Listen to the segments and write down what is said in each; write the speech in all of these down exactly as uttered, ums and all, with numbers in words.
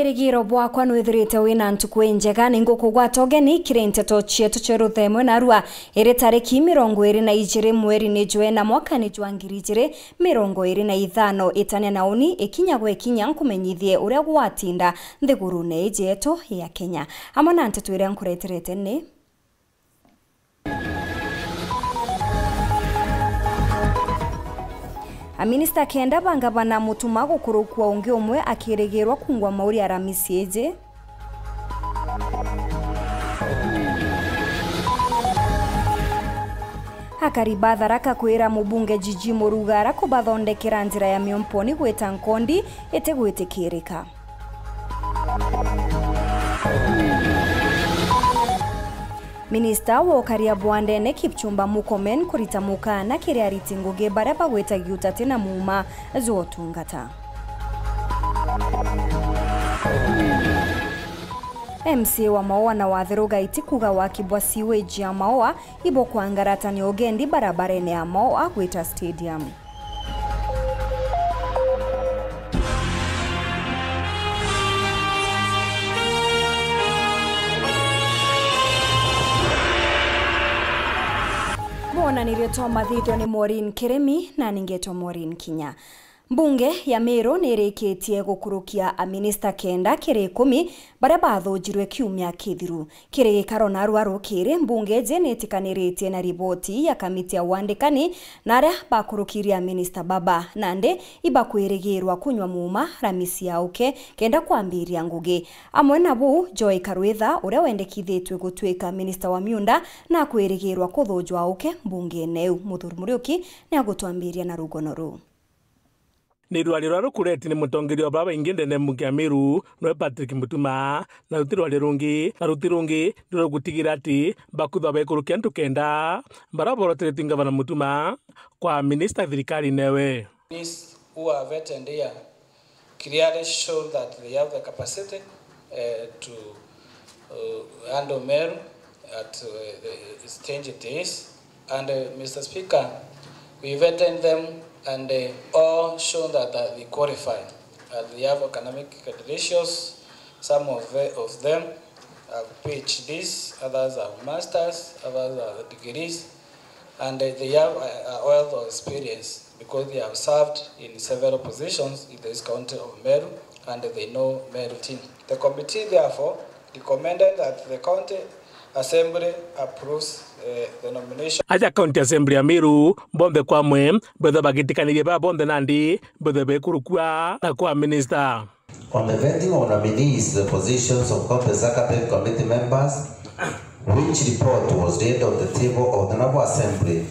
Rigiro bwakwa nwithirite wina ntuku injega, ni ngukugwata ugeni kiri nteto cietu cia ruthemwe narua. Iri tariki mirongo iri na ijiri mweri ni jwa ina mwaka ni jwa ngiri ijiri mirongo iri na ithano. Itania na uni ikinya gwa ikinya nkumenyithie uria gwatinda nthigurune iji yetu ya Kenya. Amwe na nteto iria nkureterete ni: Aminista kenda ba ngavana Mutuma gukurukua, ungi umwe akirigirwa kungwa mauri aramisi iji. Akari ba Tharaka kwira mubunge Gigi Murugara kubathondekera njira ya Miomponi gwita Nkondi itigwitikirika. Minista wa ukaria bwa ndene Kipchumba Murkomen kurita mukana kiri ariti ngugi baria bagwitagua utati na muuma jwa utungata. M C A wa Maua na Watheru Gaiti kuga waki bwa sewage ya Maua ibukwangaratania ugendi barabarene ya Maua gwita stadium. Mwonanirio twa mathithio ni Maureen Kirimi, na ningetwa Maureen Kinya. Mbunge ya Meru nirikitie gukurukia aminista kenda kiri ikumi baria bathujirwe kiumia kithiru. Kiri gikaro narua rukiri, mbunge iji nitikaniritie na riboti ya kamiti ya wandikani na aria bakurukirie aminista baba, nandi ibakwirigirwa kunywa muuma ramisi ya uke kenda kwambiria ngugi. Amwe na buu, Joy Karwitha, uria wendekithitue gutuika minista wa miunda, na akwirigirwa kuthujwa uke mbungene iu. Muthuri Muriuki ni agutwambiria na rugono ruu. Ni rwari rwa rukureti ni mutongeria wa babaingi ndene mbunge ya Meru, nwe Patrick Mutuma, na ruti rwari rungi, na ruti rungi ni rwa gutigira ati bakuthwa baikurukia antu kenda baria boroteretue ngavana Mutuma kwa minista thirikari newe. These who are vetted here clearly show that they have the capacity, eh, to, uh, handle Meru at, uh, the stage it is. And, uh, Mister Speaker, we vetted them and, uh, all show that, that they qualify. Uh, they have academic credentials. Some of the, of them have P H Ds, others have masters, others have degrees, and, uh, they have a, a wealth of experience because they have served in several positions in this county of Meru and they know Meru team. The committee therefore recommended that the county assembly approves, eh, the nomination. Aja county assembly ya Meru bonthe kwa amwe betha bagitikanirie ba bonthe nandi betha bekurukua na kwa minister. On the vetting of nominees to the positions of county executive committee members, which report was laid on the table of the Honourable Assembly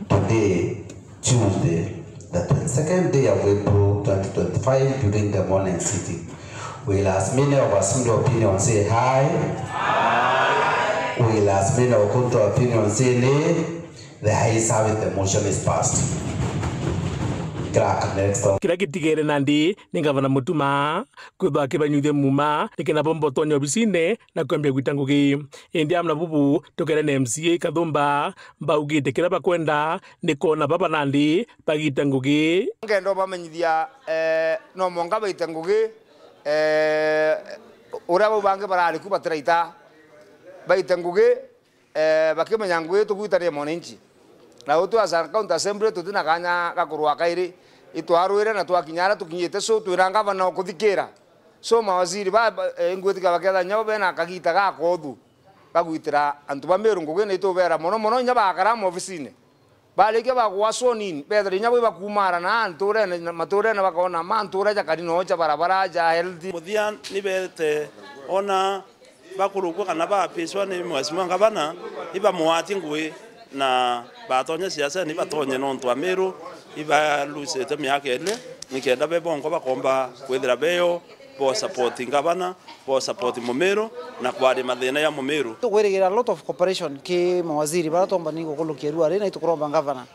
today, Tuesday, the twenty-second day of April twenty twenty-five, during the morning sitting. Will as many of us in the opinion say aye? Will as many of counter opinion say nay? The ayes have it, the motion is passed. Clerk, next. Kiria gitigere nandi ni ngavana Mutuma kwithwa akibanyuithia muuma, nikenda bomba utonya obisine na kwambia gwita ngugi. Indi amwe na bubu, tukere na M C A Kathumba, baugite kiria bakwenda ni kwona baba nandi bagita ngugi. Ngenda ubamenyithia, eh, no mwanka baite ngugi, eh, uria bau bangi barari ku batiraita, baite ngugi, eh, bakimenya ngugi tugwitania mwananchi. Na utwi as a county assembly tutina kanya ga kurua kairi, itwarwire na twakinya aria tukinyite, so twina ngavana ukuthikira. So mawaziri ba, ba, eh, ngwitika bakethira nyabo bena kagita gakothu ga gwitira antu ba Meru ngugi, na itubera mono mono inya bakara maobisine. Barikia bagwa sworn in, bethira inya bo ibakumara na nturene, na maturene bakona ma ntura jakari no ja barabara, ja health. Muthia ni bete ona bakurukua kana baapishwa ni Mheshimiwa Ngavana, ibamwatie ngui na batonye siasene, ibatonye nontu Amiru ibalusite miaka iri, nikenda be bonko bakomba kwithira beyo bo support ngavana, bo support Mumiru na kwaria mathina ya Mumiru. Tukwirigira a lot of cooperation ki mawaziri baria twombani gukurukia ruari, na itukuromba ngavana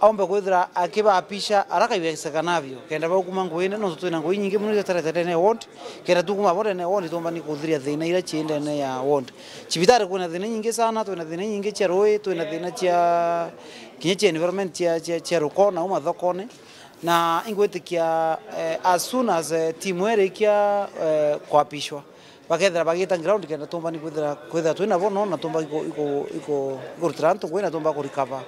aumbe kwithira akibapisha haraka iwezekanavyo, kenda baukuma nguine, nontu twina ngui nyingi mono iria tareterene ward, kenda tukuma bo ndene ward, twombani kuthiria thina iria cii ndene ya ward. Cibitari kwina thina nyingi sana, twina thina nyingi cia rui, twina thina cia, kinya cia environment cia, cia, cia ruko na uma thokone. Na ingwitikia, eh, as soon as, eh, timu irikia, eh, kwapishwa, bakethira bagita ground kenda tumbani kwithira, kwithira twina bo, no, na tumbani iku-, iku-, iku-, ikurutira antu ngugi na tumba kurecover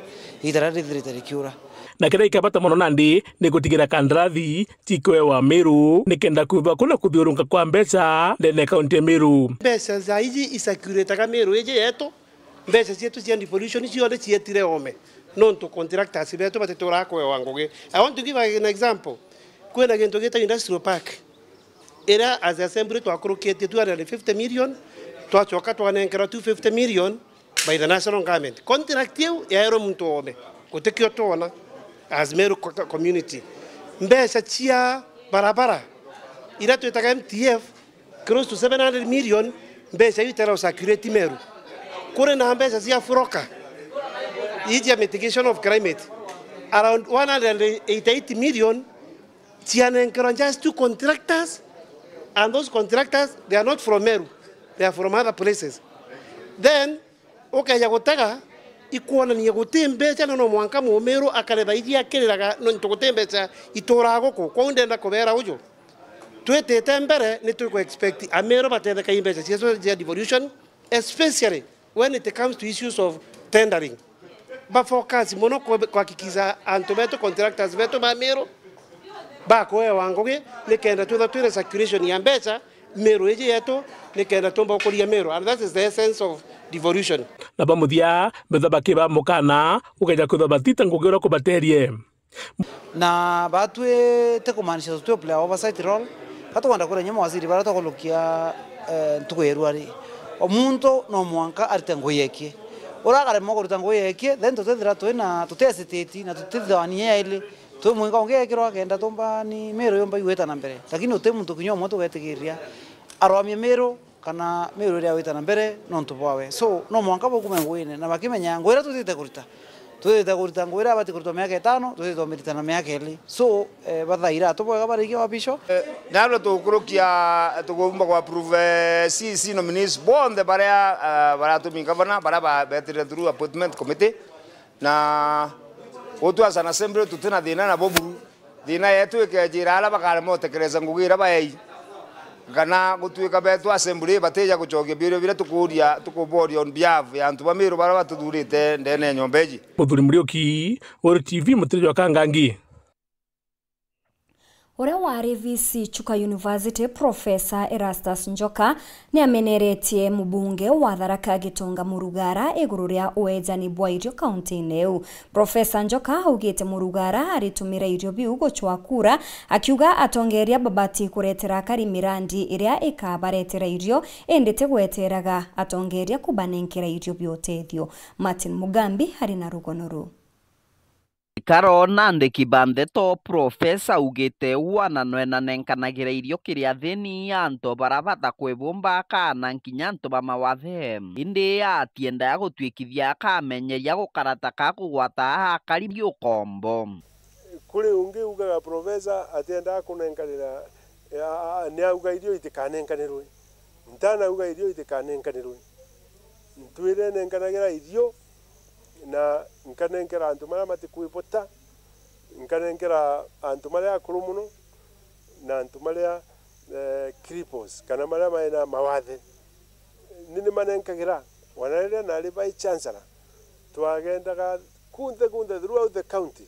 igiita riria rithirite rikiura. Na kiria gikabata mono nandi ni gutigira kandarathi cikwewa Meru nikenda kwithwa kuna kuthiurunka kwa mbeca ndene ya kaunti ya Meru. Mbeca za iji isakiritaga Meru iji yetu, mbeca cietu cia devolution cionthe cietire oome, nontu contractors betu batituraga kwewa ngugi. I want to give an example. Kwina gintu gitagwa industrial park, iria as assembly twakurukitie two hundred fifty million, twacoka twanenkerwa two fifty million by the national government. Contract iu yaerwe muntu oome, gutikio twona as Meru co-, co-, community. Mbeca cia barabara, iria twitaga M T F, close to seven hundred million, mbeca iu itera circulate Meru. Kuri na mbeca cia furoka, iji cia mitigation of climate, around one hundred eighty-eight million, cianenkerwa just two contractors, and those contractors, they are not from Meru, they are from other places. Then, ukeja gutega, ikwonania guti mbeca, na no mwanka Mumiru akare thaithia akiriraga, nontu guti mbeca ituraga guku. Kwou ndenda kubeera uju, twitite mbere, ni tuku expect Ameru batetheka i mbeca cietu cia devolution, especially when it comes to issues of tendering. Ba focus mono ku-, kuhakikisha antu betu, contractors betu ba Meru, bakuewa ngugi, nikenda twithwa twina circulation ya mbeca Meru iji yetu, nikenda tumba gukuria Meru, and that is the essence of devolution. Na ba muthia, betha bakiba mukana, ukeja kwithwa batita ngugi uria kubaterie. Na batwite kumaanisha tutwi play oversight role, batukwenda kuria nyuma waziri baria twakurukia, eh, ntuku ya irua ri. O muntu no mwanka arite ngugi yekie. Uria akaremwa kuruta ngugi yekie, then tutithira twina, tuti hesitate na tutithithania yaili. Twi mwinga ungi ekirwa kenda tumbani Meru yumba igwita na mbere. Lakini uti muntu kinya umwe tugetigiriria arwamie Meru kana Meru iria wita na mbere nontu bwawe. So, no mwanka baukume nguine na bakimenya ngugi iria tutite kurita. Tutite kurita ngugi iria abati kurutwa miaka itano, tutite umirita na miaka ili. So, eh, bathaira atu bwega barikia wapisho. Eh, nabio tugukurukia, tugumba ku approve, eh, C E C nominees bonthe baria, eh, baratumika bana, baria ba-, betire through appointment committee. Na gutu as an assembly tutina thina nabo buru. Thina yetu ikejira aria bakarema utekereza ngugi iria baei. Kana gutuika betu assembly batija gucokia biuria biria tukuuria, tukuboria on behalf ya antu ba Meru baria batuthurite ndene ya nyomba iji. Muthuri Muriuki, Weru T V, Mutiri jwa Kangangi. Uria wari V C Chuka University, Professor Erastus Njoka, ni ameneretie mubunge wa Tharaka Gitonga Murugara iguru ria uejani bwa irio kaunti-ini iu. Professor Njoka augite Murugara aritumira irio biu gucwa kura, akiuga atongeria babati kuretera akari mirandi iria ikabaretera irio, indi ti gweteraga atongeria kubanenkera irio bia utethio. Martin Mugambi ari na rugono ruu. Ikaro na andiki ba ndeto, Profesa augite uu ananwenanenkanagira irio kiri athini antu bara bata kwibumba akaana nkinya antu ba mawathe. Indi atiendaga gutuikithia akamenyeria gukara ta ka kugwata akari ukombo. Kuri ungi ugaga profesa atiendaga kunenkanira, a-, a-, ni auga irio itikanenkanirwe. Ntanauga irio itikanenkanirwe. Ntwire nenkanagira irio na nkanenkera antu maria matikwibota, nkanenkera antu maria akuru mono, na antu maria, eh, cripples, kana maria maina mawathe. Ni nimanenkagira, wana riria nari Vice Chancellor, twagendaga kunthe kunthe throughout the county,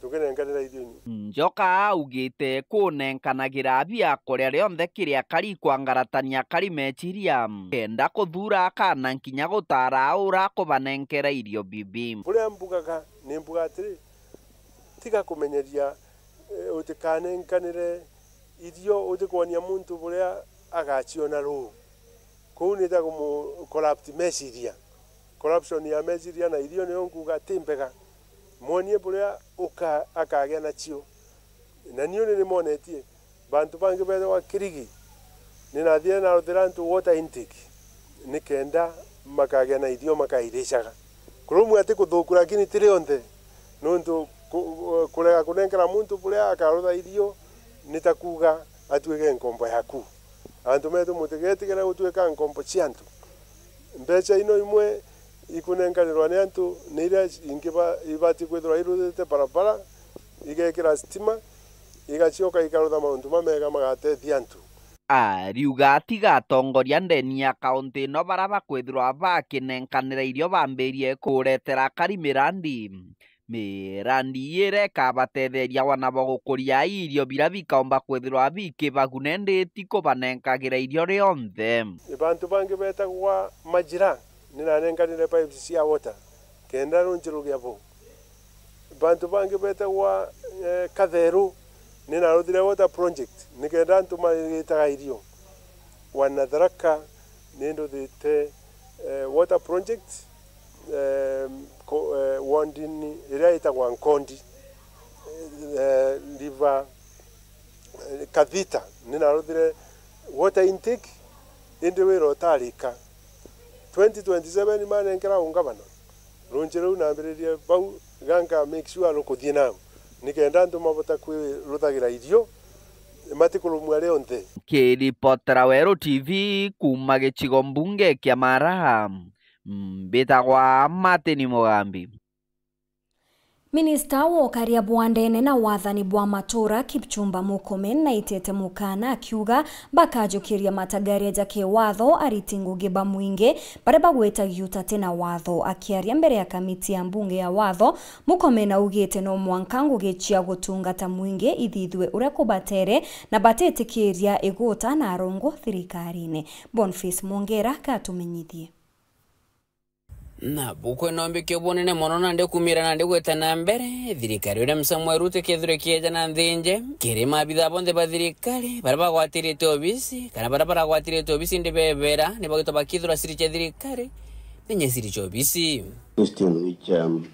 tukinenkanira irio inyu. Njoka augite kunenkanagira bia kuria rionthe kiri akari kwangaratania akari meciria, kenda kuthuura akaana nkinya gutaara ura kubanenkera irio bibi. Buria mbugaga, ni mbuga atiri, tiga kumenyeria, eh, utikanenkanire irio utikwonia muntu buria agaciona ruu. Kuu ni ta kumu corrupt meciria. Corruption ya meciria na irio niyo nkuuga ti mbega. Mwonie buria uka-, akagia nacio. Na niu ni nimonetie, bantu bangi bethagwa Kirigi, ni nathire naruthira antu water intake, nikenda makagia na irio makairicaga. Kurumwa ti kuthuku, lakini ti rionthe, nontu ku-, kurega kunenkera muntu buria akarutha irio ni ta kuuga atuike nkombo yaku. Antu metu, mutigetigire gutuika nkombo cia antu. Mbeca ino imwe ikunenkanirwa ni antu ni iria ingi ba-, ibati kwithirwa iruthite barabara, Igekira stima, igacoka ikarutha mauntu mamega magatethia antu. Ariuga atiga atongoria ndeni ya kaunti ino bara bakwithirwa bakinenkanira irio bambirie kuretera akari mirandi. Mirandi ii ira ikabatetheria wanabo gukuria irio bira bikaumba kwithirwa bikibaguna indi ti kubanenkagira irio rionthe. Bantu bangi betagwa majira, ni nanenkanire pipes cia water kenda runji rugia buu. Bantu bangi betagwa, eh, Katheru, ni naruthire water project nikenda antu marigitaga irio. Wana Tharaka ni nduthite, eh, water project, eh, ko-, eh, wondini iria itagwa Nkondi, eh, River, eh, Kathita, ni naruthire water intake, indi wira utarika. Twenty twenty-seven manenkera ungavana, runji ruu nambiririe bau, ganka make sure rukuthie nau, nikenda antu mabota kwiruthagira irio, matikurumua rionthe. Nkiripotera Weru T V kuuma gicigo mbunge kia Mara, mbitagwa Martin Mugambi. Minista wa ukaria bwa ndene na wathani bwa matura, Kipchumba Murkomen, naitite mukana akiuga bakajukiria matagaria ja kiwatho ariti ngugi ba mwingi baria bagwetagia utate na watho. Akiaria mbere ya kamiti ya mbunge ya watho, Murkomen augite no mwanka ngugi cia gutungata mwingi ithithue uria kubatere na batitikiria iguta na arongo thirikarine. Boniface Mwongera katumenyithie. Na bukwina umbikio bunene mono nandi kumira nandi gwita na mbere, thirikari uria Msamaria Ruto ikethirwa ikieja na nthinje kiri maabitha bonthe ba thirikari baria bagwatirite obisi kana baria baragwatirite obisi indi bebera ni bagwitwa bakithura siri cia thirikari na inya siri cia obisi. Question which, um,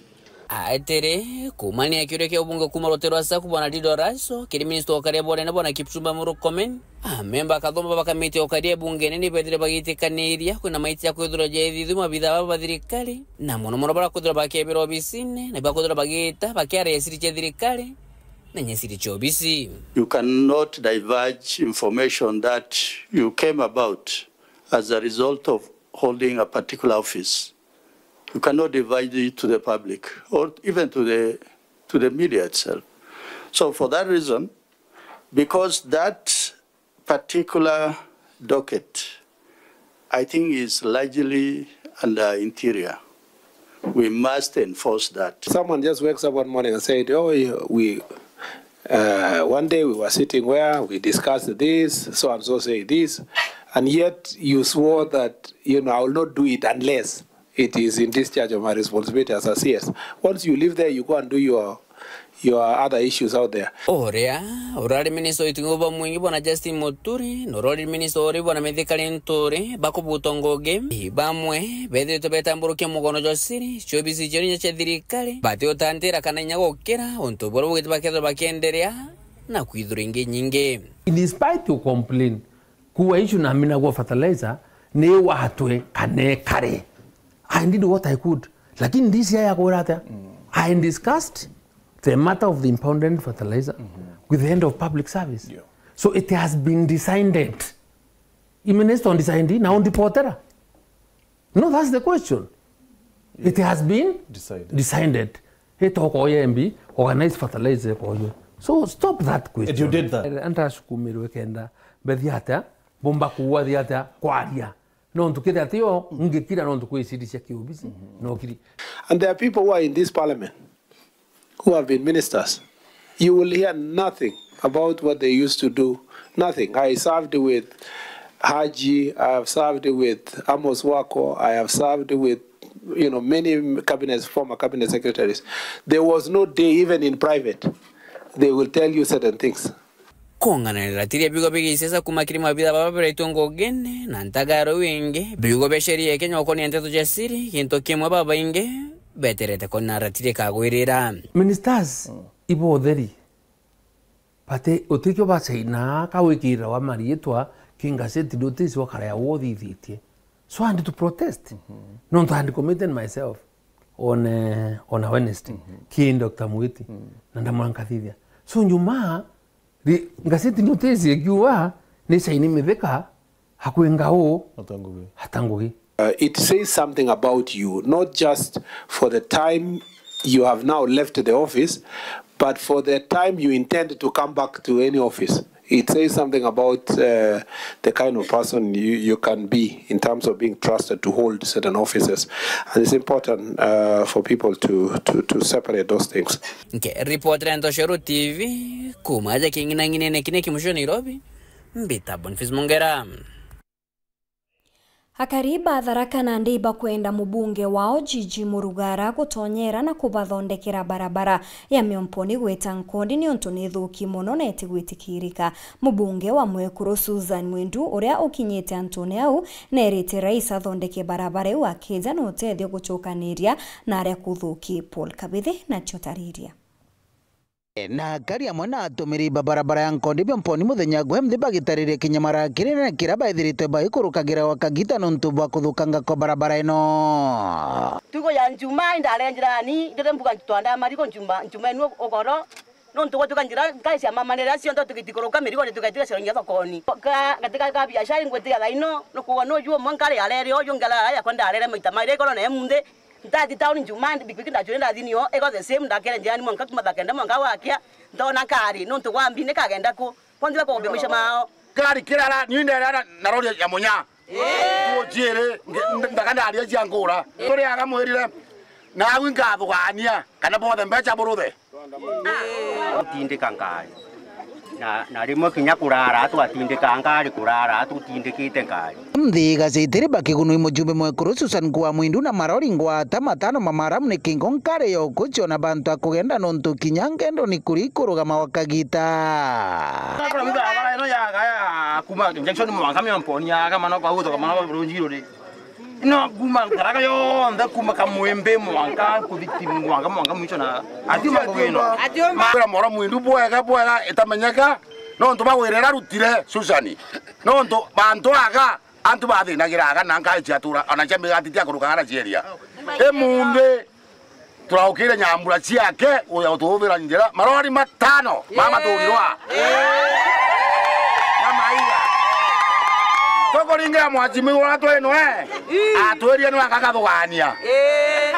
Atiri, kuumania kiuria kia ubunge kuuma rutere rwa Saku bwana Dido Raso kiri minista wa ukaria bwa ndene bwana Kipchumba Murkomen, amemba akathoma ba kamiti ya ukaria bungene ni bethire bagitikaniria kwina maiti ya kwithura ja ithithu maabitha baba ba thirikari, na mono mono baria kwithirwa bakebera obisine na bakwithirwa bagita bakiaria siri cia thirikari na inya siri cia obisi. You cannot divulge information that you came about as a result of holding a particular office. You cannot divulge it to the public or even to the, to the media itself. So for that reason, because that particular docket, I think, is largely under interior, we must enforce that. Someone just wakes up one morning and said, "Oh, you- we, uh, one day we were sitting where we discussed this, so and so say this," and yet you swore that, you know, "I will not do it unless it is in discharge of my responsibility as a C S." Once you leave there, you go and do your, your other issues out there. Uria urari minista wa utugi bwa mwingi bwana Justin Muturi na urari minista uri bwana Mithika Linturi bakubuta ngugi, bamwe bethiritwe betamburukia mugono jwa siri cia obisi cia inya cia thirikari, batiutantira kana inya gukira untu buria bugwite bakethirwa bakienderea na kwithura ingi nyingi. In spite you complain, kuwa issue na mina gwa fertilizer ni watwe kana ikare. I did what I could. Lakini D C I akwira atia? I discussed the matter of the impounded fertilizer with the head of public service. Yeah. So it has been decided. I minister on decided na on reportera. No, that's the question. It has been Decided. Decided. Itoko ya M B, organize fertilizer kwa hiyo. So stop that question. And you did that. Anta asukumirwe kenda. Bethi atia, bomba kuwa thi atia, kwaria. Nontu kiri atio, ngikira nontu kwi siri cia kiobisi, no kiri. And there are people who are in this parliament who have been ministers. You will hear nothing about what they used to do. Nothing. I served with Haji, I have served with Amos Wako, I have served with, you know, many cabinets, former cabinet secretaries. There was no day, even in private, they will tell you certain things. Kung'ananira tiria biugo bia gisiasa kuma kiri maabitha baba baraitwe ngugine na ntagaro wingi, biugo bia sheria ya Kenya gukonia nteto cia siri, gintu kimwe babaingi beterete kwona ratiria kagwirira. Ministers, ibo utheri. Bati utikio bacaina kawikirira wa mariitwa ki gazette notice wakarea wo uthithitie. So I had to protest. Nontu I had committed myself on, eh, on a Wednesday. Ki Doctor Mwiti. Na ndamwira nkathithia. So nyuma, ri-, gazette notice ikiuga ni saini Mithika, akwinga u? Ata ngugi. Ata ngugi. Uh, it says something about you, not just for the time you have now left the office, But for the time you intend to come back to any office, it says something about uh, the kind of person you, you can be in terms of being trusted to hold certain offices. And it's important uh, for people to, to, to separate those things. Nkiripotera Ntoshoro T V, kuma aja king'inang'inene kine kimucio Nairobi, mbita Boniface Mongera. Akari ba Tharaka nandi bakwenda mubunge wao Gigi Murugara gutonyera na kubathondekera barabara ya Miomponi gwita Nkondi niuntu ni thuki mono na itigwitikirika. Mubunge wa Mwekuru Susan Mwindu, uria ukinyite antune au, nerite rais athondeke barabara iu akija na utethio gucukaniria na aria kuthuki. Paul Kabithi na ciotariria. Na akari amwe na atumiri ba barabara ya Nkondi Miomponi muthenya gwe nthi bagitariria kinya marakiri na kira baithiritwe baikurukagira gwa kagita nontu bwa kuthukanga kwa barabara ino. Tuko ya Njumaa, indare njirani, ndire mbuga twanda marigo Njumaa, Njumaa inu ugoro, nontu gwatuka njira, ngari cia mama ni riria cionthe tugitikuruka mirigo ni tugetiga ciringia thokoni. Ka, katika ka biashara ingwitiga thaino, nukuwa nuju umwe ngari arere uju ngara yakwa ndarere maita mairi igoro na emunthi. Ndathi town Jumaa, pikipiki ndachwire ndathi nio, ego the same, ndakere njiani mwanka kuma thaa kenda mwanka gwakia, ndona kari, nontu gwa mbi ni kagenda ku, kwanza kwa ubimisha mao. Kari kirara, ni nderara na rori ya munya. Tuchire, ndaka ndaria cia ngura. Turi aga mwirire, na agu nkathugania, kana bothe mbecha buruthe. Gutindika ngari. Na, na rimwe kinya kurara, twatindika ngari, kurara, tutindikite ngari. Nthi igacitiri bakigunui mujumbe mwekuru Susan Kuwa Mwindu na marori ngwata matano ma maramu ni kingo nkari ya ukucio na bantu akugenda nontu kinya ngendo ni kuri ikurugama gwa kagita. Nakora mitha bara ino ya, ya kuma injection mwanka Miomponi ya kama no kwa uto kama no kwa runjiro ri. Ino kuma Tharaka yonthe, kuma Kamwimbi mwanka kuthiti mwanka, mwanka mwicho na atiuma kugino. Atiuma. Kwira moro mwindu bwega bwega itamenyeka, nontu bagwirira rutire Susani. Nontu bantu aga, antu bathinagira aga na nkai ciatura, ona cia migati tia kuruka ara cieria. Imunthi, turaukire nyambura ciake, uya ututhira njira, marori matano, mama turirwa. Na maiga. Tukuringira mwachimi wa tweno, eh? Atwirie ni akagathugania.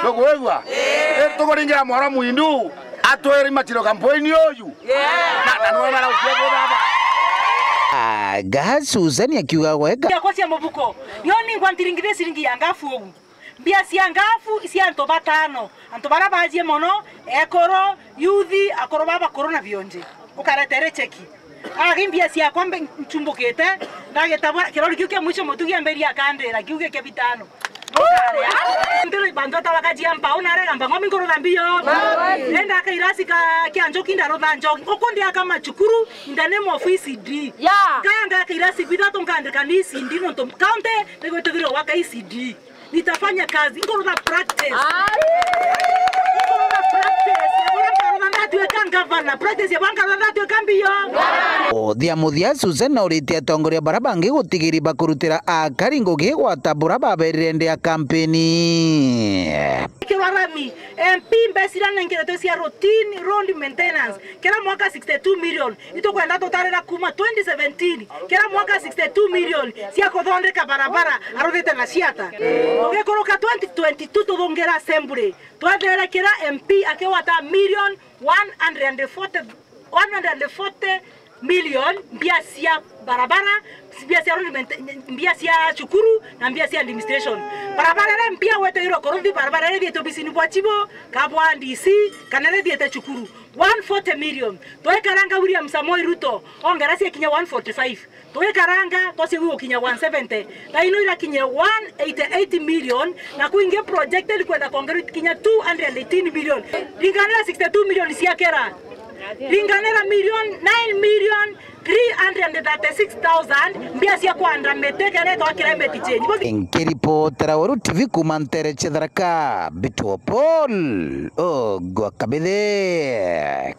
Nukwigua? Eh, tukuringira mwara mwindu, atwiri machiro kampuni uyu. Na, na nwe mara ukiego baba. Aga Susan akiuga gweka. Yakwa cia mubuko. Yo ni ngwa ntiringithie ciringi ya ngafu ugu. Mbia cia ngafu cia antu batano, antu baria bajie mono, ekuru, yuthi, akuru babakuru na bionje. Ukaretere cheki. Agi mbia ciakwa mbe nchumbukite, ndagitabwa kirori kiu kia mwisho mutugi amberia akandira kiu gike bitano. Ndiri bantu atabakajia mpau narega mbango minkuru na mbio. Nenda kairasi ka kia njoki ndarutha njoki. Ukundi aka machukuru in the name of E C D. Yeah. Ngaya ngaka irasi bithatu nkandika ni E C D nontu county nigwitugirwe gwaka E C D. Nitafanya kazi, nkorotha practice. Ai. Nkorotha practice. Ora nkarotha ndatuika ngavana, practice ya nkarotha ndatuika mbio. Uthia muthia, Susan auritie atongoria bara bangi gutigiri bakurutira akari ngugi gwata bura baberire ndi ya kampeni. Kirwa rami, M P mbeca iria nengeretwe cia routine road maintenance, kira mwaka sixty-two million. Itukwenda tutarira kuma twenty seventeen, kira mwaka sixty-two million cia kuthondeka barabara aruthite na ciata. Tugikuruka twenty twenty-two tuthungira assembly, twethere kira M P akiwata million one hundred and forty, one hundred and forty million mbia cia barabara, mbia cia road mainte-, mbia cia cukuru na mbia cia administration. Barabara iria M P agweteirwe kuruthi, barabara iria ithiite obisini bwa chibo, ka bwa D C, kana iria ithiite cukuru. One forty million. Twikaranga William Samoei Ruto, ongera cia kinya one forty-five. Twikaranga, twacia gwi gukinya one seventy. Thaino irakinye one eighty-eight million, na kwingi projected kwenda kwongerwa kinya two hundred and eighteen million. Ringanira sixty-two million cia kera. Ringanira million, nine million three hundred and thirty-six thousand mbia cia kwanda miti kenda itwa climate change. Nkiripotera Weru T V kuma ntere cia Tharaka, Bituo Paul Ogwa Kabithe.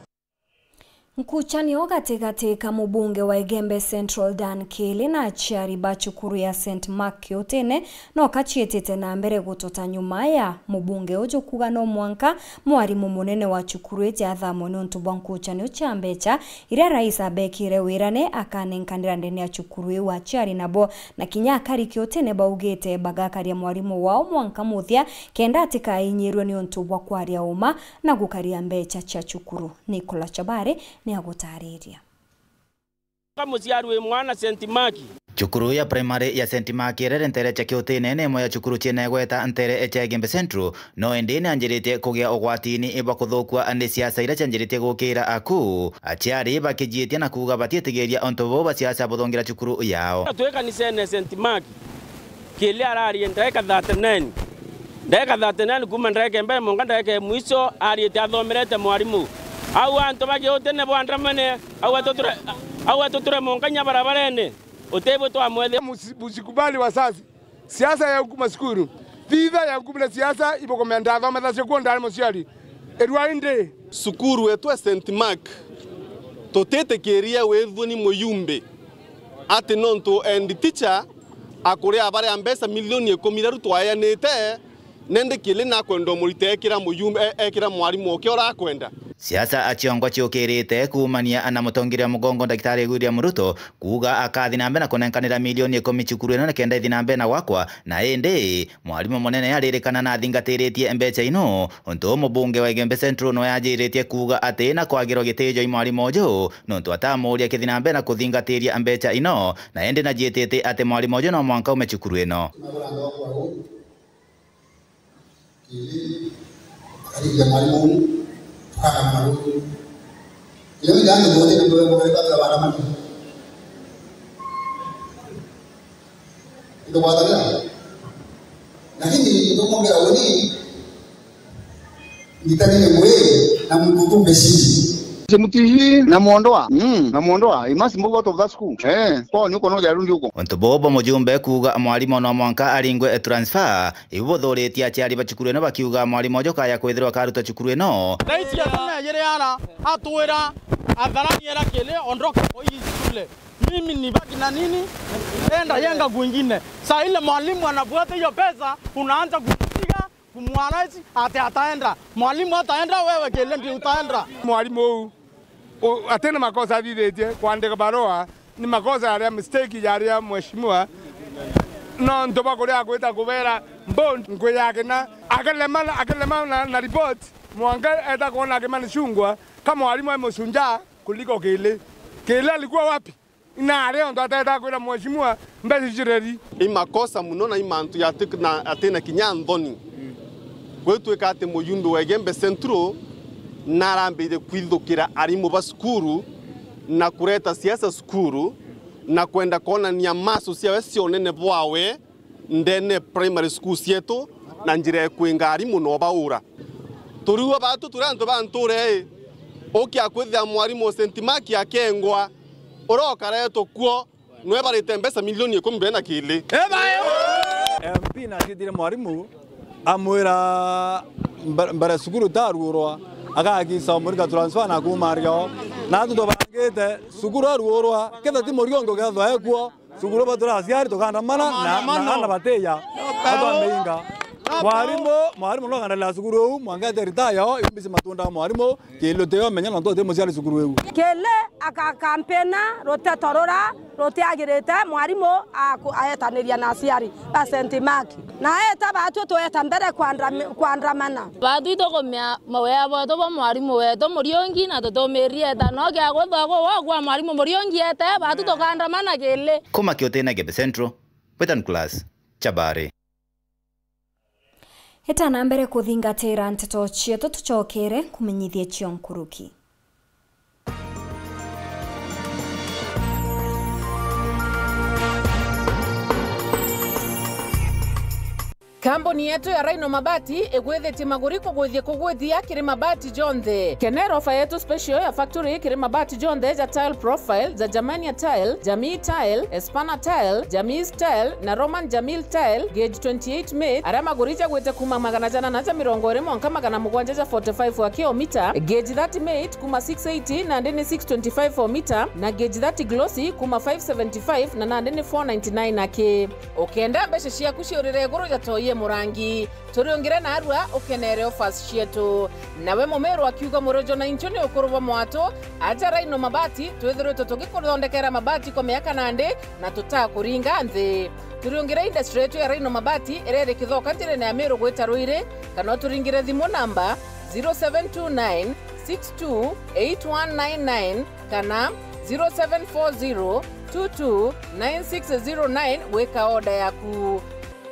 Nkuchanio gatigati ka mubunge wa Igembe Central Dan Kiili na aciari ba cukuru ya Saint Mark Kiutine no kaciitite na mbere gututa nyuma ya mubunge uju kuuga no mwanka mwarimu munene wa cukuru iji athamwe niuntu bwa nkuchanio cia mbecha iria rais abekire wirane akanenkanira ndene ya cukuru iu aciari nabo na kinya akari Kiutine baugite bagakaria mwarimu wao mwanka muthia kenda atikainyirwe niuntu bwa kwaria uma na gukaria mbecha cia cukuru. Nicola Chabare ni agutariria. Ka muciari wi mwana Saint Mark. Cukuru ya primary ya Saint Mark irere ntere cia Kiutine ni imwe ya cukuru ciina igweta ntere cia Igembe Central, no indi ni anjiritie kugia ugwatini bwa kuthukua ni siasa iria cianjiritie gukira aku, aciari bakijiitia na kuuga batiitigiria untu buu bwa siasa buthungira cukuru yao. Twi kanisene Saint Mark. Kiili ararie ndaika thirty-nine. Ndaika thirty-nine kuuma ndaika ya mbere mwanka ndaika ya mwisho ariite athomerete mwarimu. Au antu ba Kiutine bwandamane, au atuture, au atuture mwanka nya barabarene. Utibwe twamwethia. Musi-, musikubali wazazi. Siasa ya hukuma cukuru. Thitha ya hukuma na siasa ibukomea ndathomethasio kuo ndari muciari. Irua indi. Cukuru yetu ya Saint Mark, tutitikiria withwe ni muyumbe ati nontu head teacher akuria baria mbeca milioni ikumi iria riu twaeanite, nende Kiili nakwenda umurite ekira muyumbe, e-, ekira mwarimu oke uria akwenda. Siasa aciongwa ciukirite kuumania na mutongeria mugongo Ndagitari William Ruto kuuga akathi na mbere na kunenkanira milioni ikumi cukuru ino nikenda ithi na mbere na gwakwa, na indi mwarimu munene aririkana na athingatiritie mbecha ino, untu mubunge wa Igembe Central nwe ajiritie kuuga ati na kwagirwa gitio i mwarimu uju, nontu atamuuria kithi na mbere na kuthingatiria mbecha ino, na indi najiitite ati mwarimu uju no mwanka ume cukuru ino. Kiili, akariria mwarimu, tukana mwarimu. Kiili, ndio ndio ndio ndio ndio ndio ndio ndio. Ndio kwa sababu. Lakini ndio mwambia woni, nitani ni mwe na mtu kumbe sisi. Mutihi na Mwondoa. Mm, na Mwondoa. He must move out of that school. Eh, kwa ni uko no ya rundi uko. Untu bobo mujumbe kuuga mwarimu no mwanka aringwe transfer. Ibu buthuritie aciari ba cukuru ino bakiuga mwarimu uju kaya kwithirwa akaruta cukuru ino. Rais atonejere ara atwira hadharani era Kiili, ondoka kwa hii shule. Mimi nibaki na nini? Enda yenga kwingine. Saa ile mwalimu anafuata hiyo pesa, unaanza kumpiga, kumwaraji, ati ataenda. Mwalimu ataenda, wewe Kiili ndio utaenda. Mwalimu uu, u-, ati ni makosa athithitie kwandika barua, ni makosa yaria mistake yaria mheshimiwa. Nontu bwa kuria agwita kubera bond nkwi yake na akalema, akalema na, na report, mwanka eta kwona akimani cungwa ka mwalimu e mucunjaa kuliko Kiili. Kiili alikuwa wapi? Inari ontu ateta kwira mheshimiwa mbeca cireri. I makosa muno na i mantu yati-, na atina kinya nthoni. Gwitwika ati mujumbe wa Igembe Central narambiririe kwithukira arimu ba cukuru na kureta siasa cukuru na kwenda kwonania maso ciawe cia unene bwawe ndene primary school cietu na njira ya kwinga arimu na ubaura. Turiua batu turi antu ba nture ii, ukia kwithia mwarimu o Saint Mark akengwa, uria ukaretwo kuo, nwe barite mbeca milioni ikumi bena Kiili. M P na acitire mwarimu, amwira mba-, mbere cukuru itaruurwa, agakisa omurika transfer na kuuma ario. Na antu tubangite cukuru aruurwa, ketha ti Muriungi ukethwa ekuo, cukuru batura aciari tukandamana na, na ana batiya. Atwameinga. Mwarimu, mwarimu no akandalia cukuru uu, mwanka ete retire yo, imbisi matunda mwarimu, Kiili uti yo menya nontu uti muciari cukuru iu. Kiili akakampena ruteto rura rutiagirite mwarimu aku-, aetaniria na aciari ba Saint Mark. Na eta batu tweta mbere kwandami-, kwandamana. Batu itukumia mawea bwetu bwa mwarimu wetu Muriungi na tutumirie eta no kia gwithwa gugwa kwa mwarimu Muriungi ete, batu tukandamana Kiili. Kuma Kiutine Igembe Central, Western Class, Chabari. Itana mbere kuthingatira nteto cietu, tucokere kumenyithia cio nkuruki. Kambuni yetu ya Rhino Mabati igwithitie maguri kugwithia kugwithia kiri mabati jonthe. Kenera ofa yetu special ya factory kiri mabati jonthe ja tile profile, ja Germania tile, Jamii tile, Espana tile, Jamii tile na Roman Jamil tile, gauge twenty-eight mate, aria maguri jagwite kuma magana janana ja mirongo iri mwanka magana mugwanja ja forty-five wa kilomita, gauge thirty mate kuma six eighty nandi ni six twenty-five o mita, na gauge thirty glossy kuma five seventy-five na nandi ni four ninety-nine aki. Ukenda mbeca ciaku ciurire iguru ja toi e murangi, turiungire narua ukenere offers cietu. Nawe Mumiru akiuga, murojo na inchu ni ukuru bwa mwatu, aja Rhino Mabati, twithiritwe tugikuthondekera mabati kwa miaka nandi na tutakuringa nthi. Turiungire industry yetu ya Rhino Mabati iria iri Kithoka njirene ya Miru gwita Ruiri, kana uturingire thimu namba zero seven two nine six two eight one nine nine kana zero seven four zero two two nine six zero nine gwika order yaku.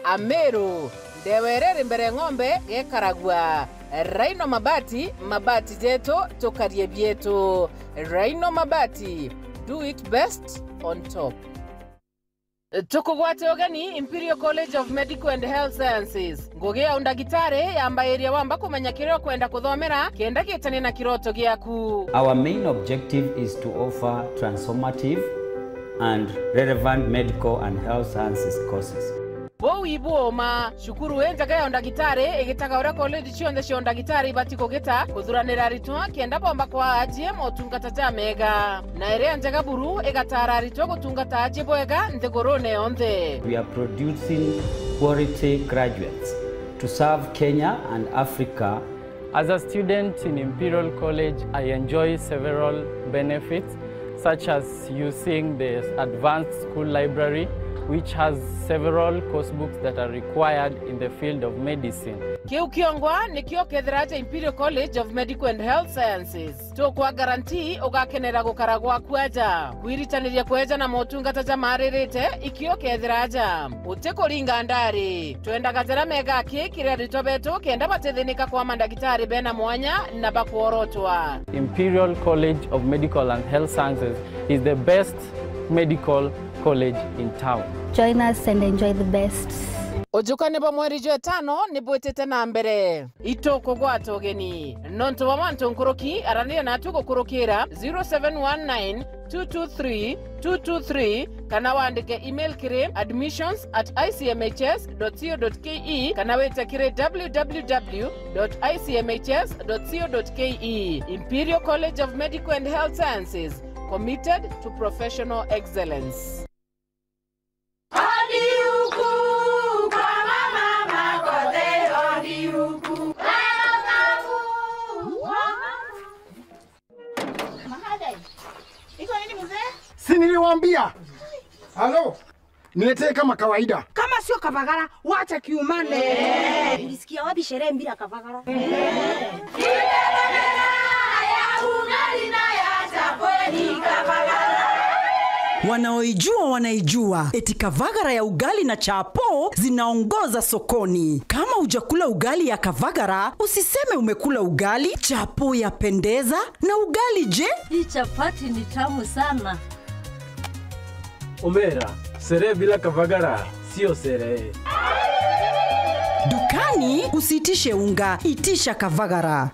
Ameru, ndewa iria iri mbere ng'ombe gekaragua. Rhino Mabati, mabati jetu, tukarie bietu. Rhino Mabati, do it best on top. Tukugwate ugeni Imperial College of Medical and Health Sciences. Ngugi ya undagitari yambairia wamba kumenya kiria ukwenda kuthomera kenda gitanie na kiroto giaku. Our main objective is to offer transformative and relevant medical and health sciences courses. Buu ibu uma, cukuru injega ya undagitari igitaga uria college cionthe cia undagitari ibati kugita kuthuranira aritwa kenda bomba kwaa ajie motungata jamega. Na iria njega buru igataara aritwa gutungata aji bwega nthigurune yonthe. We are producing quality graduates to serve Kenya and Africa. As a student in Imperial College, I enjoy several benefits, such as using the advanced school library, which has several course books that are required in the field of medicine. Kiu kiongwa nikio kethira aja Imperial College of Medical and Health Sciences. Tukwa guarantee ugakenera gukara gwaku aja. Kwiritaniria kweja na motungata jamaaririte, ikio kethira aja. Utikuringa ndari. Twendaga jaria mega aki kiri aritwa betu kenda batithinika kwa mandagitari bena mwanya na bakworotwa. Imperial College of Medical and Health Sciences is the best medical college in town. Join us and enjoy the best. Ujukani bwa mweri jwa itano ni bwitite na mbere. Itukugwata ugeni. Nontu bwa mantu nkuruki, aranira natu gukurukira zero seven one nine two two three two two three kana wandike email kiri admissions at I C M H S dot co dot K E kana wite kiri W W W dot I C M H S dot co dot K E. Imperial College of Medical and Health Sciences, committed to professional excellence. Si niliwaambia? Halo? Niletee kama kawaida. Kama sio Kavagara, wacha kiumane. Ulisikia wapi sherehe bila Kavagara? Wanaoijua wanaijua, eti Kavagara ya ugali na chapo zinaongoza sokoni. Kama hujakula ugali ya Kavagara, usiseme umekula ugali. Chapo yapendeza, na ugali je? Hii chapati ni tamu sana. Omera, sherehe bila Kavagara sio sherehe. Dukani usiitishe unga, itisha Kavagara.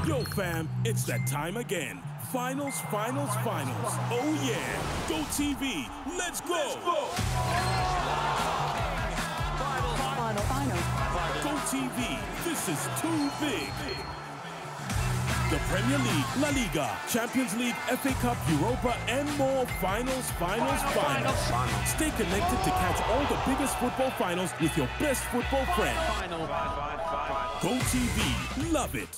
Yo, fam, it's that time again. Finals, finals, finals. Oh, yeah. Go T V, let's go! Go T V, this is too big. The Premier League, La Liga, Champions League, F A Cup, Europa, and more. Finals, finals, finals. Stay connected to catch all the biggest football finals with your best football friend. Go T V, love it.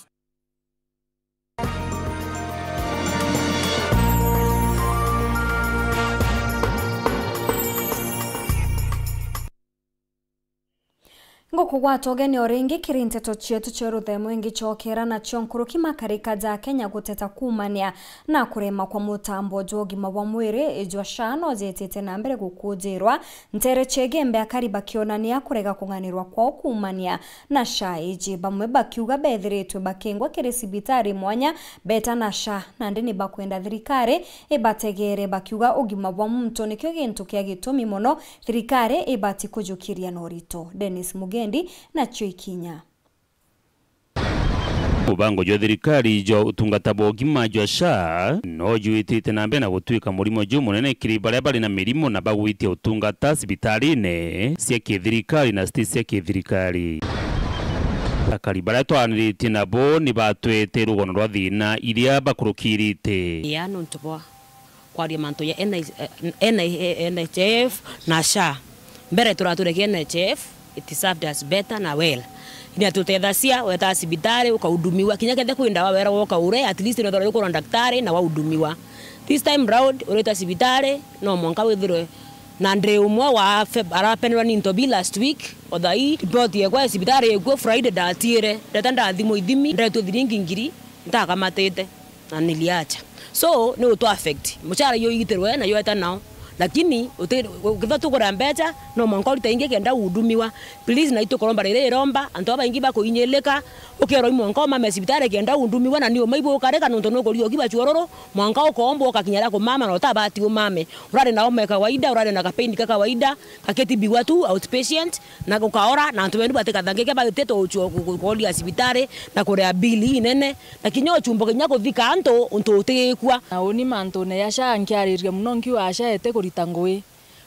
Nguku Kugwata ugeni o ringi kiri nteto cietu cia ruthemo ingicokera nacio nkuruki makarika ja Kenya guteta kuumania na kurema kwa mutambo jwa ugima bwa mwiri jwa SHA no jetite na mbere gukujirwa, ntere cia Igembe akari bakionania kurega kung'anirwa kwao kuumania na SHA iji, bamwe bakiuga bethiritwe bakingwa kiri cibitari mwanya beta na SHA, nandi ni bakwenda thirikari ibategere, bakiuga ugima bwa muntu nikio gintu kia gitumi mono thirikari ibati kujukiria na urito. Dennis Mugendi nacio ikinya. Mubango jwa thirikari jwa utungata bwa ugima jwa SHA no jwitite na mbere na gutwika murimo jumunene kiri baria bari na mirimo na bagwitia utungata cibitarine cia kithirikari na citi cia kithirikari. Akari baria twaraniritie nabo ni batwete rugono rwa thina iria bakurukirite. Ya nontu bwa kwaria mantu ya N H, eh, N H, N H I F na SHA. Mbere turatureke N H I F, it served us better na well. Ni atutethacia, weta cibitari, ukaudumiwa. Kinya kethe kwi ndawa wera woka ure, at least unethora ukurwa daktari na waudumiwa. This time round, ureta cibitari, no mwanka withirwe na ndi umwe wa fe-, arapenerwa ni ntobi last week, othai, ripoti yekwa ya cibitari ikuo Friday ndatiire, ndeta ndathimwo ithimi, ndetwe thiringi ngiri, ntakamatite. Na niliacha. So, ni utu affect. Muchara yo igitirwe na yo eta nao. Lakini, uti-, ukitha tukura mbecha, no mwanka urita ingi kenda uhudumiwa. Please, na itukuromba riri iromba, antu abaingi bakuinyilika, ukerwa i mwanka umame cibitari kenda uhudumiwa, na ni umaibu ukarika nontu nukuria ukiba chuororo, mwanka ukomba ukakinya ria kumama na utabati umame. Urari na homa ya kawaida, urari na kapain ka kawaida, gakitibiwa tu outpatient, na gukaora, na antu bendu batikathangike baitite uchu-, ku-, ku-, kuoria cibitari, na kuria bili inene, na kinya uchumbo kinya kuthika antu untu utigikua. Na uni mantune ya SHA nkiariria muno nkiuga SHA iti kurita ngui.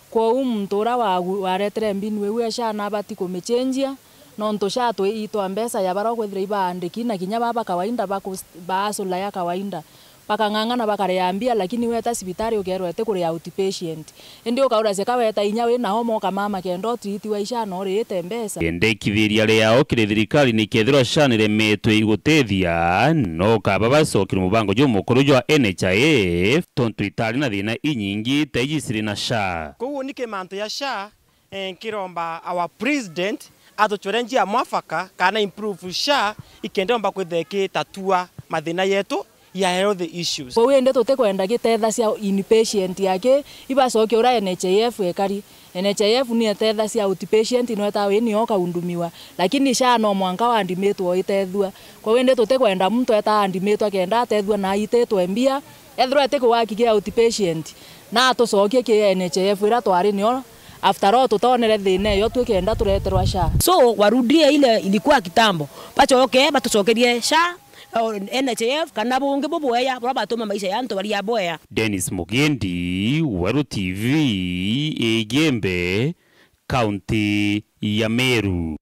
Kwou muntu ura wagu-, waretere mbinu iu ya SHA nabati kumichenjia, nontu SHA twi itwa mbeca ya baria ukwithira ibaandiki, na kinya baba kawaida baku-, baasula ya kawaida. Bakang'ang'ana bakaria mbia, lakini weta cibitari ukerwa iti kuria outpatient. Indi ukaura ceka weta inya wina homa ukamama kenda utiritiwa i SHA no uriite mbeca. Endekithiria riao kiri thirikari nikethirwa SHA niremetwe igutethia, no kaba bacokire mubango jumukuru jwa N H I F, tontu itari na thina inyingi ta iji ciri na SHA. Koguo niki mantu ya SHA, eh, nkiromba our president atuchore njia mwafaka kana improve SHA ikenda omba kwithira ikitatua mathina yetu ya health issues. Kwou indi tutikwenda gitetha cia inpatient aki ibacoke uria N H I F ekari. N H I F ni etetha cia outpatient, no eta wini ukaundumiwa, lakini SHA no mwanka wandimitwe uitethua. Kwou indi tutikwenda muntu eta andimitwa kenda atethua na aititwe mbia, ethirwa eti kuwaki ki outpatient, na atucokie ki N H I F iria twari nio. After all, tutonere thina iyo twi kenda tureterwa SHA. So, warudie ile ilikuwa kitambo. Bacoke, batucokerie SHA, or N H I F, kana bungi bubwea, buria batuma maisha ya antu baria bwea. Dennis Mugendi, Weru T V, Igembe, kaunti ya Meru.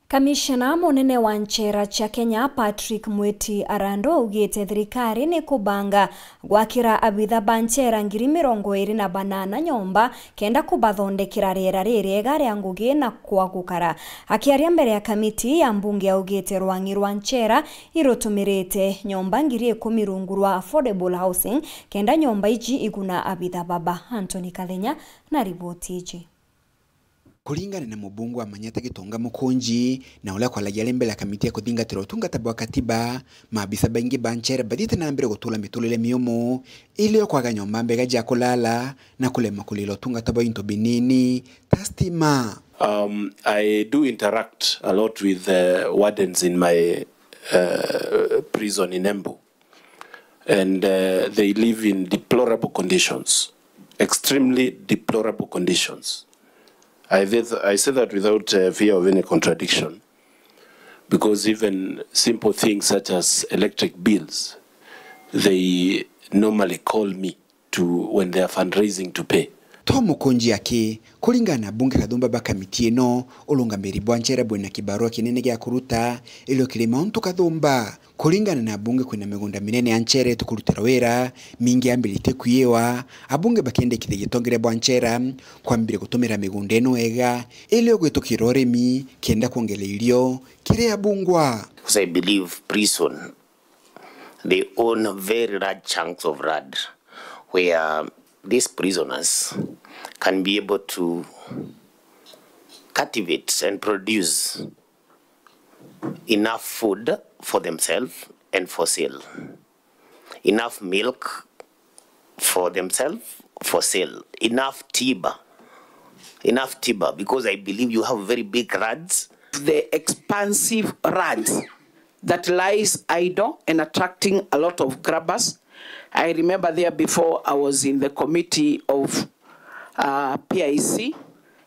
Kamishna munene wa nchera cia Kenya, Patrick Mwiti Arandu, augite thirikari ni kubanga gwakira abitha ba nchera ngiri mirongo iri na banana nyomba kenda kubathondekera riera ririega ria ngugi na kwa gukara. Akiaria mbere ya kamiti ya mbunge, augite rwang'i rwa nchera irutumirite nyomba ngiri ikumi rungu rwa affordable housing kenda nyomba iji iguna abitha baba. Anthony Kathenya na riboti iji. Kuringana na mubunge wa Manyata Gitonga Mukunji, na uria kwaragia ari mbere ya kamiti ya kuthingatira utungata bwa katiba, maabisa baingi ba nchera bathiite na mbere gutura miturire miumu, irio kwaga nyomba mbega cia kulala na kurema kurira utungata bwa into binini ta stima. Um, I do interact a lot with the wardens in my, uh, prison in Embu. And, uh, they live in deplorable conditions, extremely deplorable conditions. I, th-, I say that without, uh, fear of any contradiction, because even simple things such as electric bills, they normally call me to when they are fundraising to pay. Tom Mukunji aki, kuringana na bunge kathumba ba kamiti ino, urungamiri bwa nchera bwina kibarua kinene gia kuruta, irio kiri mauntu kathumba. Kuringana na abunge, kwina migunda minene ya nchera itukurutira wira, mingi yambiritie kwiiwa, abunge bakiendekithia gitongere bwa nchera kwambiria gutumira migunda ino wega, ili ugwitukira urimi, kenda kwongera irio kiri abungwa. Because I believe prison, they own very large chunks of land where these prisoners can be able to cultivate and produce enough food for themselves and for sale, enough milk for themselves, for sale, enough tiba, enough tiba, because I believe you have very big herds. The expansive herds that lies idle and attracting a lot of grabbers. I remember there before I was in the committee of uh, P I C,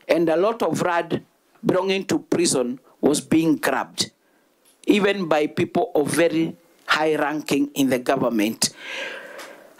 and a lot of herds belonging to prison was being grabbed, even by people of very high ranking in the government.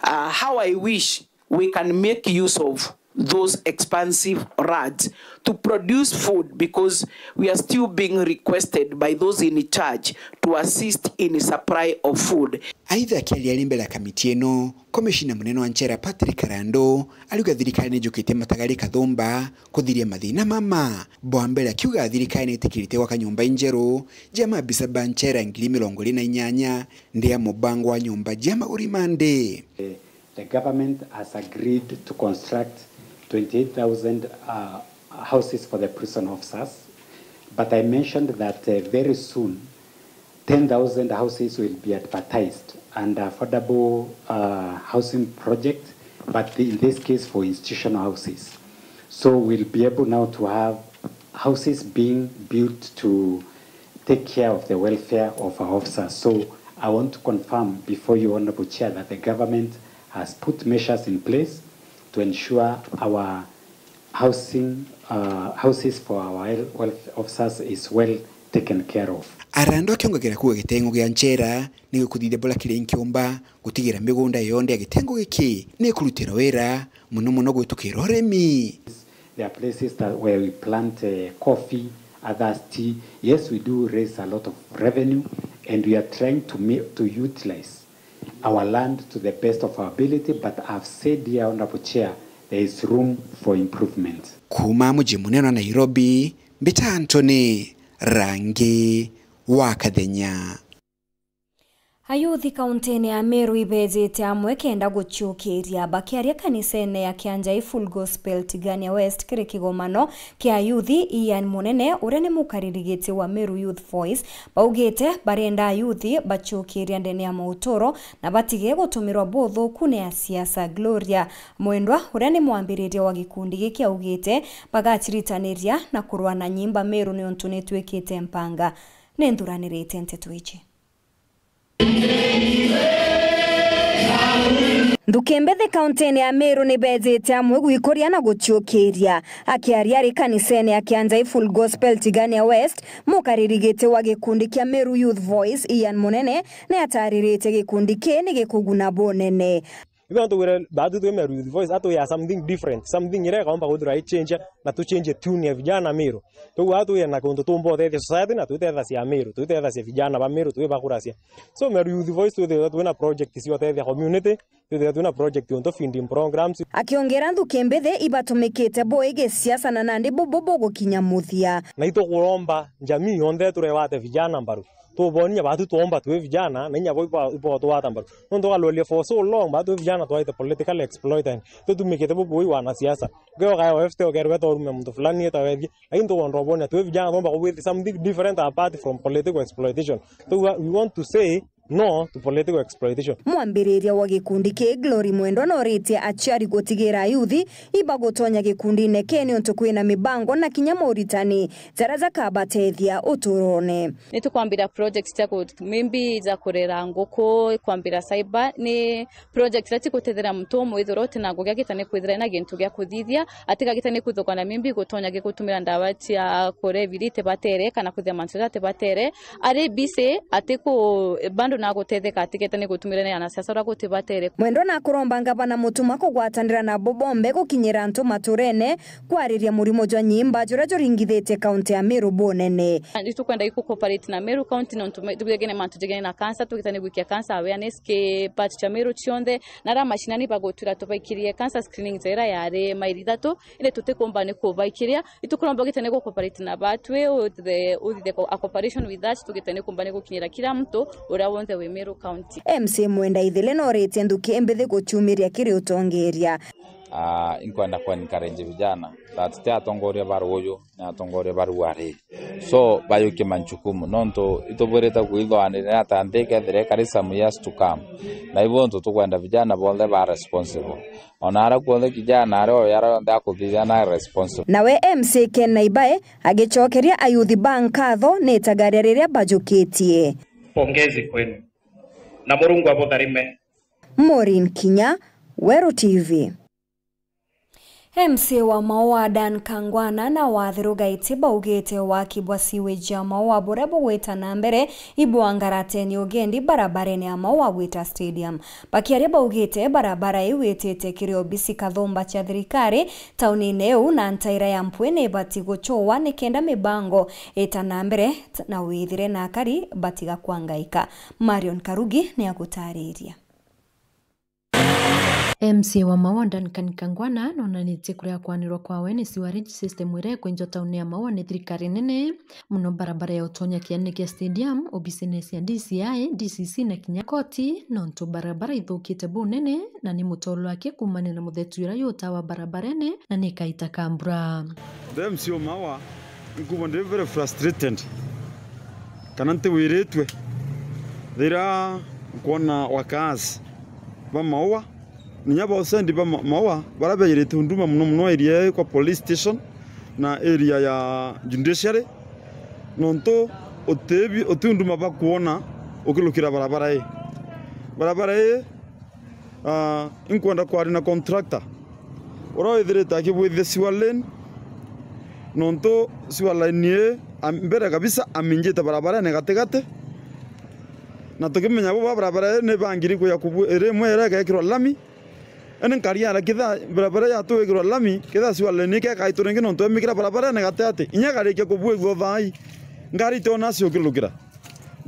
Uh, how I wish we can make use of those expansive herds to produce food, because we are still being requested by those in charge to assist in supply of food. Aitha akiaria ari mbere ya kamiti ino, komishina munene wa nchera Patrick Karandu ariuga thirikari ni njukitie matagari kathumba kuthiria mathina mama. Bwa mbere akiuga thirikari ni itikirite gwaka nyumba injeru jia maabisa ba nchera ngiri mirongo iri na inyanya ndi ya mubango wa nyumba jia maguri ma ndi. The government has agreed to construct twenty-eight thousand, uh, houses for the prison officers, but I mentioned that, uh, very soon ten thousand houses will be advertised under affordable, uh, housing project, but in this case for institutional houses. So we'll be able now to have houses being built to take care of the welfare of our officers. So I want to confirm before you, Honorable Chair, that the government has put measures in place to ensure our housing, uh, houses for our wel-, welfare officers is well taken care of. Arandu akiongagera kuuga gitengo gia nchera ni gikuthithia buria kiri nkiumba gutigira migunda yonthe ya gitengo giki ni ikurutirwa wira, muno muno gwitukira urimi. There are places that where we plant, uh, coffee, others tea. Yes, we do raise a lot of revenue, and we are trying to ma-, to utilize our land to the best of our ability, but I've said here, Honorable Chair, there is room for improvement. Kuuma muji munene wa Nairobi, mbita Anthony Rangi wa Kathenya. Ayuthi kauntiine ya Meru ibejite amwe kenda guciukiria. Bakiaria kanisene ya Kianjai Full Gospel Tigania West kiri kigomano kia ayuthi, Ian Munene, uria ni mukaririgiti wa Meru Youth Voice, baugite barenda ayuthi baciukiria ndene ya mauturo na batige gutumirwa buthuku ni asiasa. Gloria Mwendwa, uria ni mwambiriria wa gikundi giki, augite bagaciritaniria na kurwa na nyimba Meru niuntu nitwikite mpanga. Ni nthuranirite nteto iji. Nthuki mbithi kauntiine ya Meru ni beejite amwe gwikuria na guciukiria. Akiaria ari kanisene ya Kianjai Full Gospel Tigania West, mukaririgiti wa gikundi kia Meru Youth Voice, Ian Munene, ni atariritie gikundi kii ni gikuguna bunene. Ithuĩ no tugwire baatwi twi Meru Youth Voice, atwia something different, something iria ikaumba kwithirwa i change, na tu change tune ya vijana Meru. Twauga atwia na kuntu tumba uteethia society, na twiteethacia Meru, twiteethacia vijana ba Meru, twibakuracia. So Meru Youth Voice twithirwa twina project cia uteethia community, twithirwa twina project untu feeding programs. Akiongera nthuki mbithi ibatumikite bui gisiasa na nandi bubu bugukinya muthia. Na itukuromba jamii yonthe turebate vijana mbaru. Tubonia baatwi twomba twi vijana, na inya bo ibo, ibo twata mbaru. Nontu ukaruria for so long, baatwi vijana twaite political exploitant. Tutumikite bubui wanasiasa. Ukioka ya O F T ukerwa torume muntu fulani eta wethie. Lakini tukwenda ubonia twi vijana twomba kubwithia something different apart from political exploitation. So we want to say no to political exploitation. Mwambiriria wa gikundi kii, Glory Mwendwa, noritie aciari gutigira ayuthi ibagutonya gikundine kii niuntu kwina mibango na kinya moritani jaria jakabateethia uturone. Ni tukwambira projects cia ku-, maybe ja kurera nguku, kwambira cyber, ni projects iria cigutethera muntu umwithira utina ngugi agita ni kwithira ena gintu gia kuthithia, atiga agita ni kwithukana maybe gutonya gigutumira ndawa cia kurebiri itibatere kana kwithira mantu jaria atibatere. Ari busy, atiku-, bado nagutetheka atigete ni gutumira ni anasiasa uria gutibatere. Mwendwa nakuromba ngavana Mutuma kugwatanira nabo bombe gukinyira antu maturene kwariria murimo jwa nyimba juria juringithitie kaunti ya Meru bunene. Nitukwenda iku cooperate na Meru County nontu me-, tugegene mantu jegene na cancer, tugitane gwikia cancer awareness ki part cia Meru cionthe, na ara mashinani bagutwira tubaikirie cancer screening jaira yari mairi ithatu, indi tutikumba ni kubaikiria, itukuromba ugitane gu cooperate na batwi, uthithe, uthithe co-, a cooperation with us, tugitane kumba ni gukinyira kila mtu uria wonthe wi Meru County. M C A Mwenda Ithile noritie nthuki mbithi guciumiria kiri utongeria. Ah, inkwenda ku encourage vijana that ti atongoria ba ruuju, ni atongoria ba ruari. So, bayukie manchukumu, nontu itubwirite kwithwanire ata nthi ikethira ikari some years to come. Na ibu ntu tukwenda vijana bonthe ba responsible. Ona aria kuonthe kijana aria o yara yonthe akuthithia na responsible. Nawe M C A Ken Naibae agicokeria ayuthi ba nkatho ni itagaria riria bajukitie. Pongezi kwenu. Na Murungu abutharime. Maureen Kinya, Weru T V. M C A wa Maua Dan Kangwana na Wathiru Gaiti baugite waki bwa sewage ya Maua buria bugwita na mbere ibwa Ngarateni ugendi barabarene ya Maua gwita Stadium. Bakiaria baugite barabara iu itite kiri obisi kathumba cia thirikari taunine iu na ntaira ya Mpwi ni ibati guchua nikenda mibango ita na mbere t-, na withire na akari batiga kwangaika. Marion Karugi ni agutariria. M C A wa Maua Duncan Kangwana nonanitie kuria kwanirwa kwawe ni sewerage system iria ikwenjwa tauni ya Maua ni thirikari nene, muno barabara ya utonya kianene kia stadium, obisine cia D C I, D C C na kinya koti, nontu barabara ithukite bunene na ni mutolo wake kuumania na muthetu uria yutawa barabarene na ni kaita ka mbura. The M C A o Maua, nkuuga ndi very frustrated kana ntiwiritue riria nkwona wakaazi ba Maua, na inya ba usendi ba Ma-, Maua, baria beejirite unduma mono mono area ii kwa police station na area ya judiciary, nontu uti bi-, uti unduma bakwona ukilukira barabara ii. Barabara ii, ah, inkwenda kwaria na contractor uria withirite akibwithia sewer lane, nontu sewer line ii, am-, mbere kabisa aminjite barabarene gatigati, na tukimenya bo ba barabara ii ni bangiri kuya kubu-, iri imwe iria igekirwa lami, indi nkariara kithaa barabara yatu igekirwa lami, kithaa sewer line ikekaitwa ringi nontu emikira barabarene gatigati, inya ikarikia kubwithua thaai, ngari itiona cia ukilukira.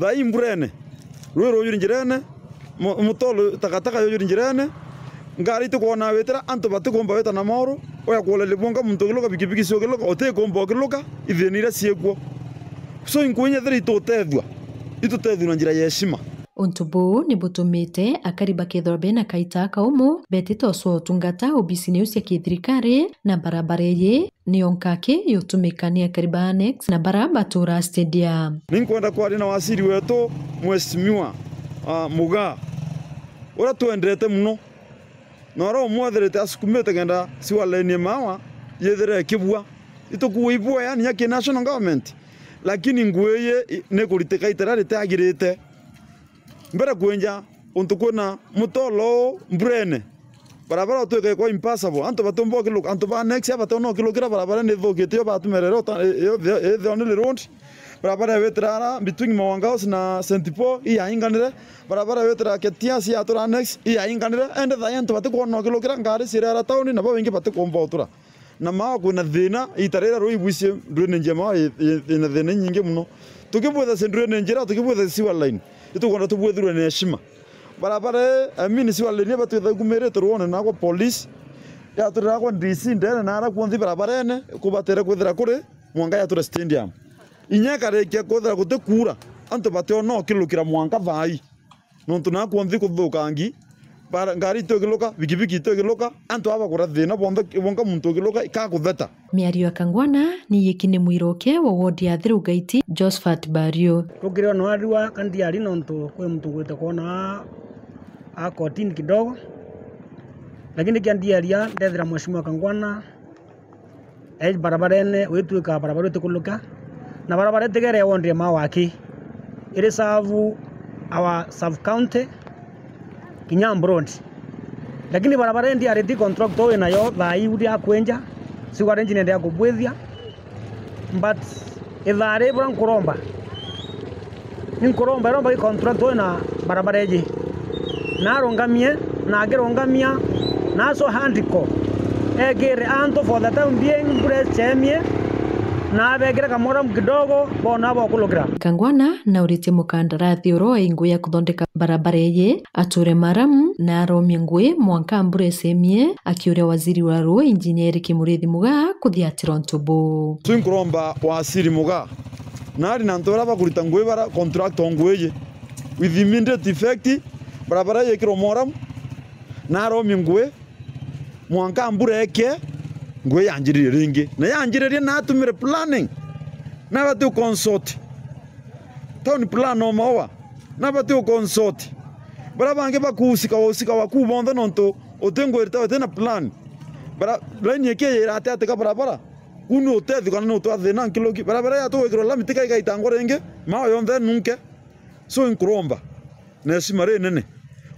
Thaai mburene, rui rujuri njirene, mu-, mutolo, takataka yujuri njirene, ngari itikwona witira, antu batikumba wita na mauru, uya kuureria bwonka muntu ukiluka, bikibiki cio ukiluka, utikumba ukiluka, ithiina iria ciikuo. So, inkwinya thira itutethua, itutethua na njira ya heshima. Untu buu ni butumite akari bakethirwa bena kaita kaumu, betite ucwa utungata obisine iu cia kithirikari, na barabara iji niyo nkaki yutumika ni akari ba Annex na bara batuura stadium. Ninkwenda kwaria na waziri wetu, Mheshimiwa, ah, Mugaa, uria twendete mono, na uria umwethirite asukumite kenda sewer line ya Maua yithire ikibua. Itukuua ibua, yani, ya ki national government, lakini ngui iji i-, nikuritika itera ritiagirite. Mbere kwenja untu kwina mutolo uu mburene, barabara utwika ikwa impassable, antu batiumba ukiluka, antu ba Annex aba bationa ukilukira, barabara ni ithukite, iyo batumerere uta-, iyo the, iyo the only road. Barabara ya witira ara between Mawanga House na Saint Paul iyainganire, barabara ya witira Ketias yatura Annex iyainganire, ende thaai antu batikwona ukilukira, ngari cirera tauni, nabo baingi batikumba utura. Na Maua kwina thina, ita riria rui ibwicie drainage ya Maua i-, i-, ina thina inyingi mono. Tukibwitha cia drainage iria, tukibwitha cia sewer line, itukwenda tubwithirwe na heshima. Barabara ii, I mean, sewer line iria batwitha ikumirite rwone na kwa police, yaturira kwa D C ndene na ara kwonthe barabarene, kubatere kwithira kuri mwanka yatura stadium. Inya ikarikia kwithira gutikuura, antu bationa ukilukira mwanka thaai. Nontu na kwonthe kuthukangi, bara-, ngari itiukiluka, bikibiki itiukiluka, antu aba bakura thina bonthe, bonka muntu ukiluka, ikakutheta. Miario ya Kangwana ni yiki ni mwiroke wa wodi ya Thiru Gaiti, Josephat Bario. Tukire ona warua kandiari nontu kwi muntu ngwite kwona a, a kotini kidogo, lakini kia ndiaria ndethira Mheshimiwa Kangwana e barabarene, witwika barabara utikuluka, na barabara itigere wondire ma waki, iri serve our sub county kinya Mburuni. Lakini barabara indi ariti contractor wi nayo thaa iu ria kwenja, siku arrange nende ya kubwithia, but ithaa ri bura nkuromba, Ninkuromba iromba gi contractor na barabara iji, na arungamie, na akirungamia, na aco handiko ekire antu for the time being mbura icemie, na abekire kamoramu kidogo bona bokulukira. Kangwana nauritie mukandarathi uro wa ingui ya kuthondeka barabara iji ature maramu na aromie ngui mwanka mbura icemie, akiuria waziri wa ruu Injinia Eric Muriithi Mugaa kuthiatira untu buu. Twi nkuromba waziri Mugaa, nari na antu baria bakurita ngui bara contractor ngui iji, with immediate effect, barabara iji ikirwe moramu, na aromie ngui, mwanka mbura eke, ngui yanjiririe ringi. Na yanjiririe na atumire planning. Na bati u consult. Town plan o maoa. Na bati u consult. Bara bangi bakuusika usika waku bonthe nontu uti ngwirite uti na plan. Bara line iki yira ati ati ka barabara. Kuu ni utethio kana ni utwathina nkiloki. Barabara ya tugwikirwa lami tika igaitangwa ringi, mao yonthe nunke. So inkuromba na heshima rinene,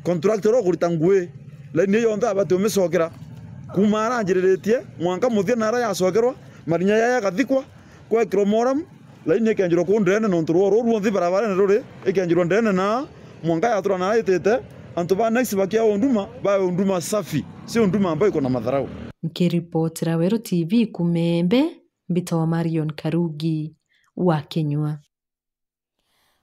contractor uria ukurita ngui, laini iyo yonthe abati umicokera. Kuuma ara anjiriritie, mwanka muthia na ara yacokerwa, marinya yaya yagathikwa, gwekirwa moram, laini ikenjirwa kuu ndene, nontu rwoo ruu rwonthe barabarene ruri, ikenjirwa ndene na mwanka yatura na itite, antu ba next bakia unduma, bae unduma safi, si unduma ambayo iko na matharau. Nkiripotera Weru T V kuuma Embe, mbitagwa Marion Karugi wa Kinyua.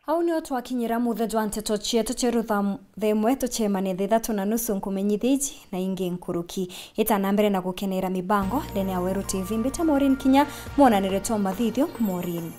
Au nio twakinyira muthe jwa nteto cietu cia rutha-, thaa imwe, tucemane thaa ithatu na nusu nkumenyithia iji na ingi nkuruki. Ita na mbere na gukenera mibango ndene ya Weru T V, mbita Maureen Kinya, mwonanire twa mathithio Maureen.